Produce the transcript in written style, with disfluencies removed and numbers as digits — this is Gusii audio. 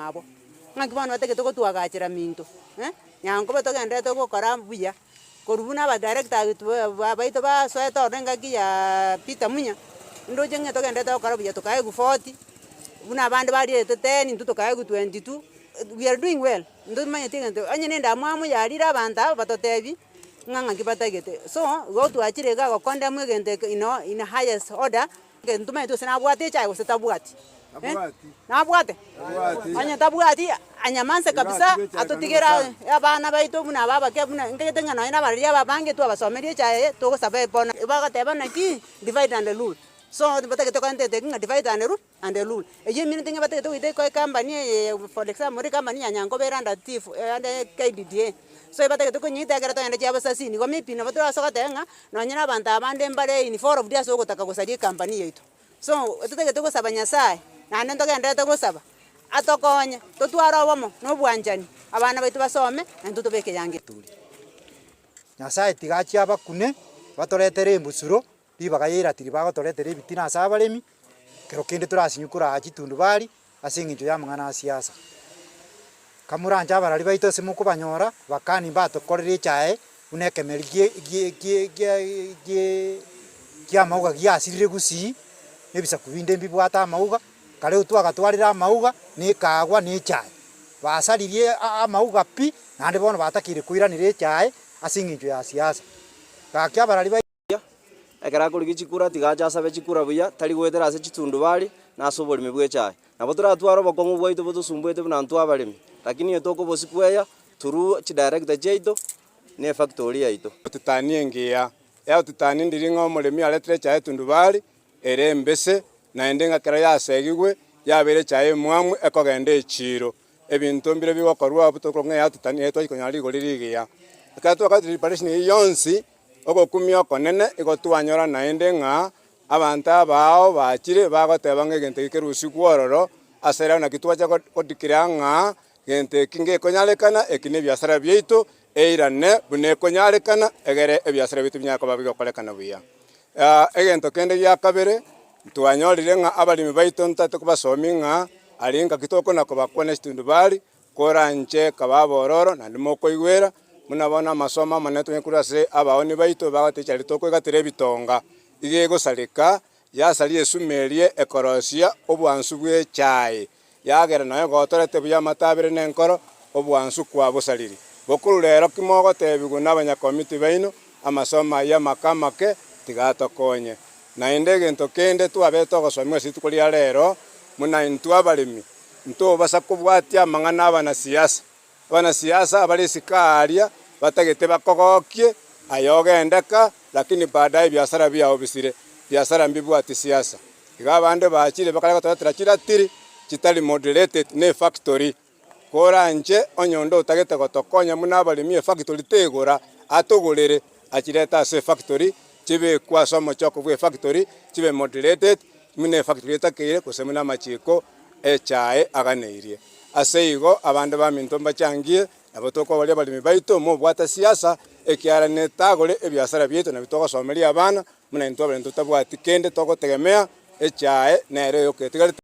mwabo. Ng'aki bono batagete gotwagachera minto eh, nyankoba togenderete gokora buya, korwa buna abadirector baito basoete ororo engaki yaaa Peter Munya, ndoche ng'a togenderete gokora buya tokaegwa 40, buna abande bariete 10, intwe tokaegwa 22, we are doing well, ntomanyeti egento onye na endamwamu yarire abanto aba batotebi, ng'a ng'aki batagete. So, igo twachire iga gokondemwa egento eke in in highest order. Ntomanyeti gose nabwate echaye gose tabwati. Nabwate? Onye tabwati, anyamanse kabisa, atotigere abana baito buna aba abake buna nkagete ng'a nonye na abareri aba abange twabasomerie echaye eye, togosaba bono bagoteba naki, divide and rule. So batagete korenta egento ekio ng'a divide and rule and rule. Eyio eminto ng'a batagete goita eko ecompany eye for example ecompany ya Nyankoba ere under thief under KDDA. So ebatagete konyeita ekero togenda chiabasasini, igo maybe nabo torase goteba ng'a nonye na abanto abande mbare involved ase ogotaka gosaria ecompany yaito. So, totagete gosaba Nyasaye, naende ntogenderete gosaba, atokonye, totware obomo na obwanchani, abana baito basome, na intwe tobe ekeyango. Nyasaye tiga achie abakune, batoretere embusuro, ribaga ya eratiri bagotoretera ebitina ase abaremi, kero kende torasinywe koraa chitundubari ase eng'encho y'amang'ana a siasa. Kamoranche abarari baito ase mokobanyora, bakani mbatokorere echae buna ekemeri gie gie gie gie gie kiamauga giasirire gusii, na ebisaku binde mbibwate amauga, kare otwagatwarire amauga, na ekagwa, na echae. Basaririe amauga pi, naende bono batakeire koiranera echae ase eng'encho ya siasa. Gaki abarari bai. Ekero akorigia chikura, tiga ache asabe chikura buya, tari goetera ase chitundubari, na ase oboremi bw'echae. Nabo toratware obokong'u bwaito botosumbuete buna intwe abaremi, lakini onye tokobosikwa eya, through chidirector chiaito, na efactory yaito. Otutani engiya. Eotutani ndiri ng'a omoremi aretire echae etundubari ere embese, naende ng'a ekero yasegigwe yabeire echae emwamu ekogenda echiiro. Ebinto mbire bigokorwa abwo tokorwa ng'a eatutani eye twachia konyora rigori rigiya. Ekero twakorete preparation eyio yonsi, ogokumia okonene igo twanyora naende ng'a abanto abaao bachire bagoteba ng'a egento eke kerusigwe ororo, ase rero naki twacha godeclare ng'a gento eki ngekonyarekana, eki na ebiasara biaito, eirane buna ekonyarekana egere ebiasara biaito binyare koba bigokorekana buya. Egento kende gia kabere, ntwanyorire ng'a abaremi baito ntotagete kobasomia ng'a aria ngaki tokona kobakwana chitundubari, koranche kaba abororo naende mokoigwera, buna bono amasomo amanene tonyare korwa ase abaoni baito bagotebia aria tokoigatera ebitonga, iga egosareka, yasaria esuma eria ekorosia obwansu bwa echae. Yagera nonya gotorete buya amatabere na enkoro, obwansu kwabosariri. Bokorwa rero ki mogotebigwa nabanyakomiti baino, amasomo ayio amake amake tiga atokonye. Naende egento kende twabete ogosomigwa ase rituko ria rero, buna intwe abaremi, ntobasa kobwatia amang'ana 'abanasiasa. Abanasiasa abare isiko aaria batagete bakogokie, aye ogendeka, lakini baadaye ebiasara biao bisire. Biasara mbibwati siasa. Iga abande bachire bakare gotoretera chiratiri chitari moderated ne efactory. Koranche onye onde otagete gotokonya buna abaremi efactory tegora, atogorere achirete ase efactory chibekwe ase omochoko bwe efactory chibe moderated buna efactory etakeire gose buna amachiko echae aganeirie. Ase igo abande baminto mbachangie, nabo tokoboria abaremi baito, mobwate siasa, ekiagera netagore ebiasara biaito nabio togosomeria abana, buna intwe abaremi totabwati kende togotegemea, echae nere eyoketigarete.